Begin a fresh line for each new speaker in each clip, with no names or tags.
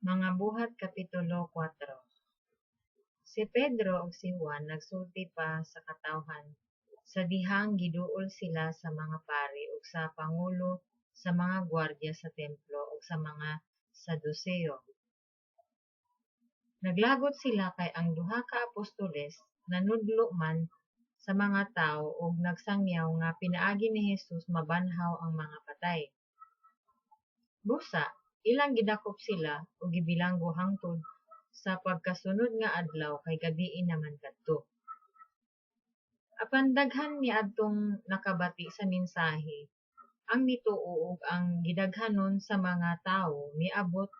Mga Buhat kapitulo 4. Si Pedro ug si Juan nagsulti pa sa katawhan sa dihang giduol sila sa mga pari ug sa pangulo sa mga gwardya sa templo ug sa mga Saduseo. Naglagot sila kay ang duha ka apostoles nanudlo man sa mga tawo ug nagsangyaw nga pinaagi ni Jesus mabanhaw ang mga patay. Busa, ilang gidakop sila ug gibilanggo hangtod sa pagkasunod nga adlaw kay gabii na man kadto. Apan daghan niadtong nakabati sa mensahi ang nituo, ug ang gidaghanon sa mga tawo miabot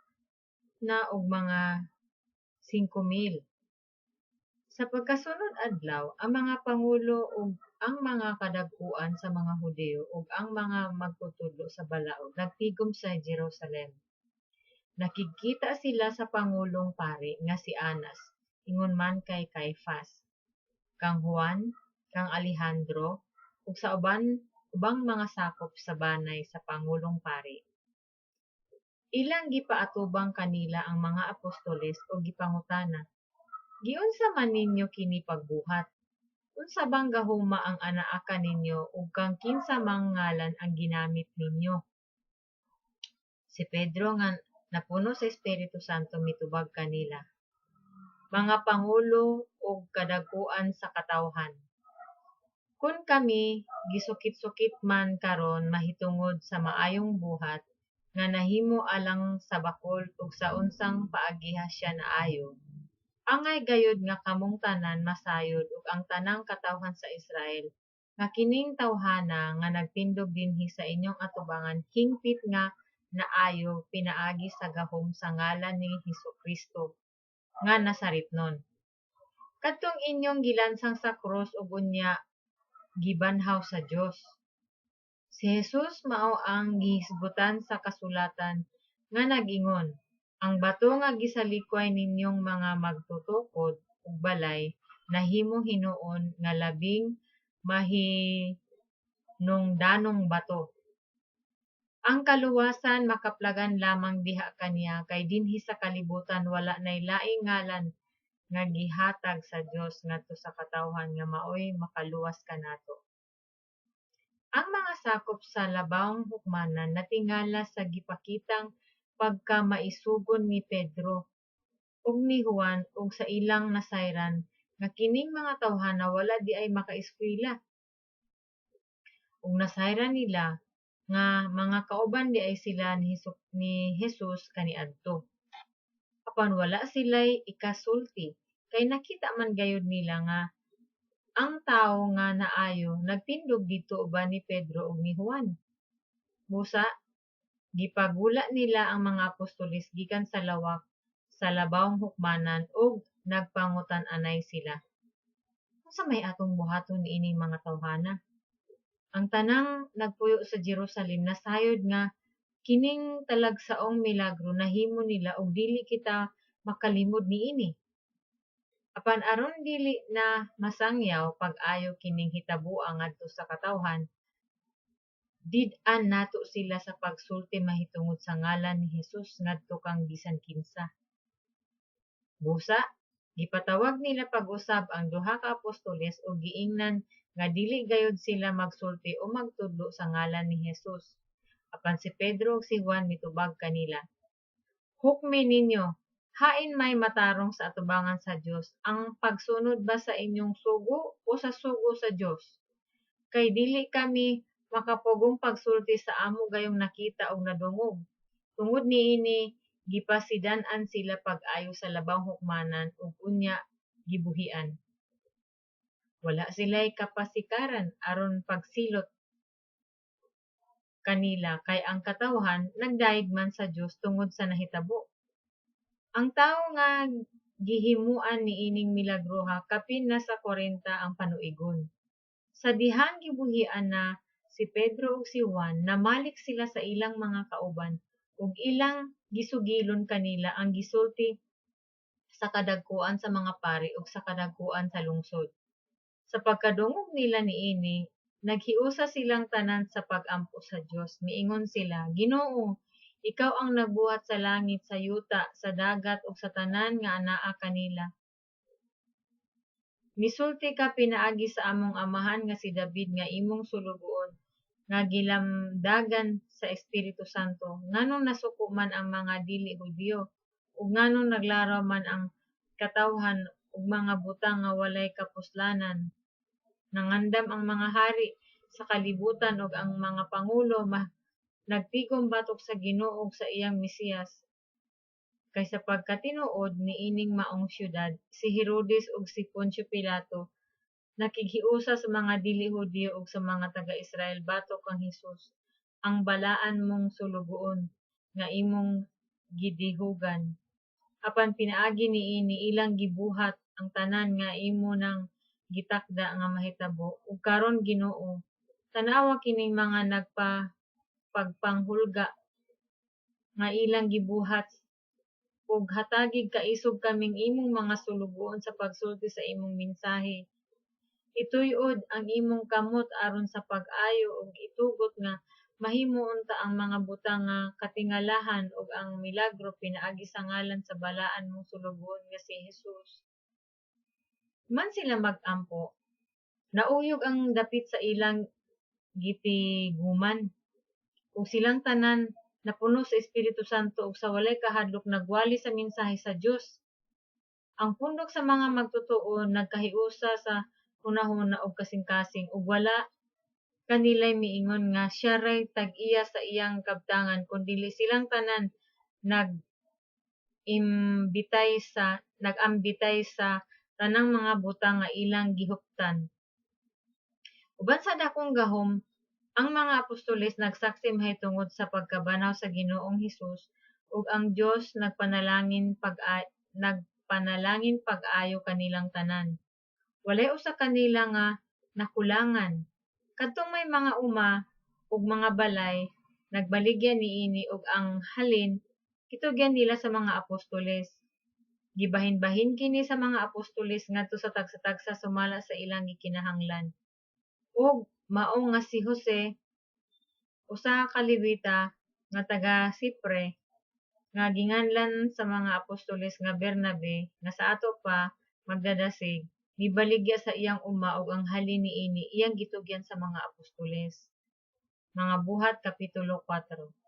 na og mga 5,000. Sa pagkasunod adlaw, ang mga pangulo ug ang mga kadag-oan sa mga Hudiyo ug ang mga magtutudlo sa balaod nagtigom sa Jerusalem. Nakigkita sila sa pangulong pari nga si Anas, ingon man kay Caifas, kang Juan, kang Alejandro, ug sa ubang mga sakop sa banay sa pangulong pari. Ilang gipaatubang kanila ang mga apostoles ug gipangutana, "Giunsa man ninyo kini pagbuhat? Unsa bang gahuma ang anaa kaninyo ug kang kinsa mang ngalan ang ginamit ninyo?" Si Pedro nga napuno sa Espiritu Santo mitubag kanila, "Mga pangulo ug kadag-oan sa katawhan, kon kami gisukit-sukit man karon mahitungod sa maayong buhat nga nahimo alang sa bakol ug sa unsang paagiha siya naayo, angay gayud nga kamong tanan masayod ug ang tanang katawhan sa Israel nga kining tawhana nga nagtindog dinhi sa inyong atubangan hingpit nga naayo pinaagi sa gahom sa ngalan ni Hesus-Kristo nga Nazaretnon, kadtong inyong gilansang sa krus ug unya gibanhaw sa Dios. Si Jesus mao ang gihisgutan sa kasulatan nga nag-ingon, 'Ang bato nga gisalikway ninyong mga magtutukod og balay nahimong hinuon nga labing mahinungdanong bato.' Ang kaluwasan makaplagan lamang diha kaniya kay dinhi sa kalibutan wala nay laing ngalan nga gihatag sa Dios ngadto sa katawhan nga maoy makaluwas kanato." Ang mga sakop sa labawng hukmanan natingala sa gipakitang pagkamaisugon ni Pedro ug ni Juan ug sa ilang nasayran nga kining mga tawhana wala diay makaeskwela, ug nasayran nila nga mga kauban diay sila ni Jesus kaniadto. Apan wala silay ikasulti kay nakita man gayud nila nga ang tawo nga naayo nagtindog didto uban ni Pedro ug ni Juan. Busa, gipagula nila ang mga apostoles gikan sa lawak sa labawng hukmanan ug nagpangutan-anay sila, "Unsa may atong buhaton niining mga tawhana? Ang tanang nagpuyo sa Jerusalem nasayod nga kining talagsaong milagro nahimo nila ug dili kita makalimod niini. Apan aron dili na masangyaw pag-ayo kining hitaboa ngadto sa katawhan, did-an nato sila sa pagsulti mahitungod sa ngalan ni Jesus ngadto kang bisan kinsa." Busa, gipatawag nila pag-usab ang duha ka apostoles ug giingnan nga dili gayud sila magsulti o magtudlo sa ngalan ni Jesus. Apan si Pedro ug si Juan mitubag kanila, "Hukmi ninyo, hain may matarong sa atubangan sa Dios, ang pagsunod ba sa inyong sugo o sa sugo sa Dios? Kay dili kami makapugong pagsulti sa amo gayong nakita ug nadungog." Tungod niini gipasidan-an sila pag-ayo sa labawng hukmanan ug unya gibuhian. Wala silay kapasikaran aron pagsilot kanila kay ang katawhan nagdayeg man sa Dios tungod sa nahitabo. Ang tawo nga gihimuan niining milagroha kapin na sa 40 ang panuigon. Sa dihang gibuhian na si Pedro ug si Juan, namalik sila sa ilang mga kauban ug ilang gisugilon kanila ang gisulti sa kadag-oan sa mga pari ug sa kadag-oan sa lungsod. Sa pagkadungog nila niini, naghiusa silang tanan sa pag-ampo sa Dios. Miingon sila, "Ginoo, Ikaw ang nagbuhat sa langit, sa yuta, sa dagat ug sa tanan nga anaa kanila. Misulti ka pinaagi sa among amahan nga si David nga imong sulugoon, nga gilamdagan sa Espiritu Santo, Nganong nasuko man ang mga dili Hudiyo, ug nganong naglaraw man ang katawhan og mga butang nga walay kapuslanan? Nangandam ang mga hari sa kalibutan ug ang mga pangulo nagtigom batok sa Ginoo ug sa iyang Mesiyas. Kay sa pagkatinuod niining maong syudad, si Herodes ug si Poncio Pilato nakighiusa sa mga dili Hudiyo ug sa mga taga-Israel batok kang Hesus, ang balaan mong Sulugoon, nga imong gidihugan. Apan pinaagi niini ilang gibuhat ang tanan nga imo nang gitakda nga mahitabo. Ug karon, Ginoo, tan-awa kining mga pagpanghulga nga ilang gibuhat ug hatagig kaisog kaming imong mga sulugoon sa pagsulti sa imong mensahe. Ituy-od ang imong kamot aron sa pag-ayo ug itugot nga mahimo unta ang mga butang nga katingalahan ug ang milagro pinaagi sa ngalan sa balaan mong Sulugoon nga si Jesus. Man sila mag-ampo, nauyog ang dapit sa ilang gitiguman, ug silang tanan napuno sa Espiritu Santo ug sa walay kahadlok nagwali sa mensahe sa Dios. Ang pundok sa mga magtotoo nagkahiusa sa hunahuna ug kasing-kasing, ug wala kanilay miingon nga siya ray tag-iya sa iyang kabtangan, kundili silang tanan nag-ambitay sa tanang mga butang nga ilang gihuptan. Uban sa dakong gahom, ang mga apostoles nagsaksi mahitungod sa pagkabanhaw sa Ginoong Hesus, ug ang Dios nagpanalangin pag-ayo kanilang tanan. Walay usa kanila nga nakulangan. Kadtong may mga uma ug mga balay nagbaligya niini ug ang halin gitugyan nila sa mga apostoles. Gibahin-bahin kini sa mga apostoles ngadto sa tagsa-tagsa sumala sa ilang gikinahanglan. Ug mao nga si Jose, usa ka Levita nga taga Cipre, nga ginganlan sa mga apostoles nga Bernabe, nga sa ato pa magdadasig, mibaligya sa iyang uma ug ang halin niini iyang gitugyan sa mga apostoles. Mga Buhat kapitulo 4.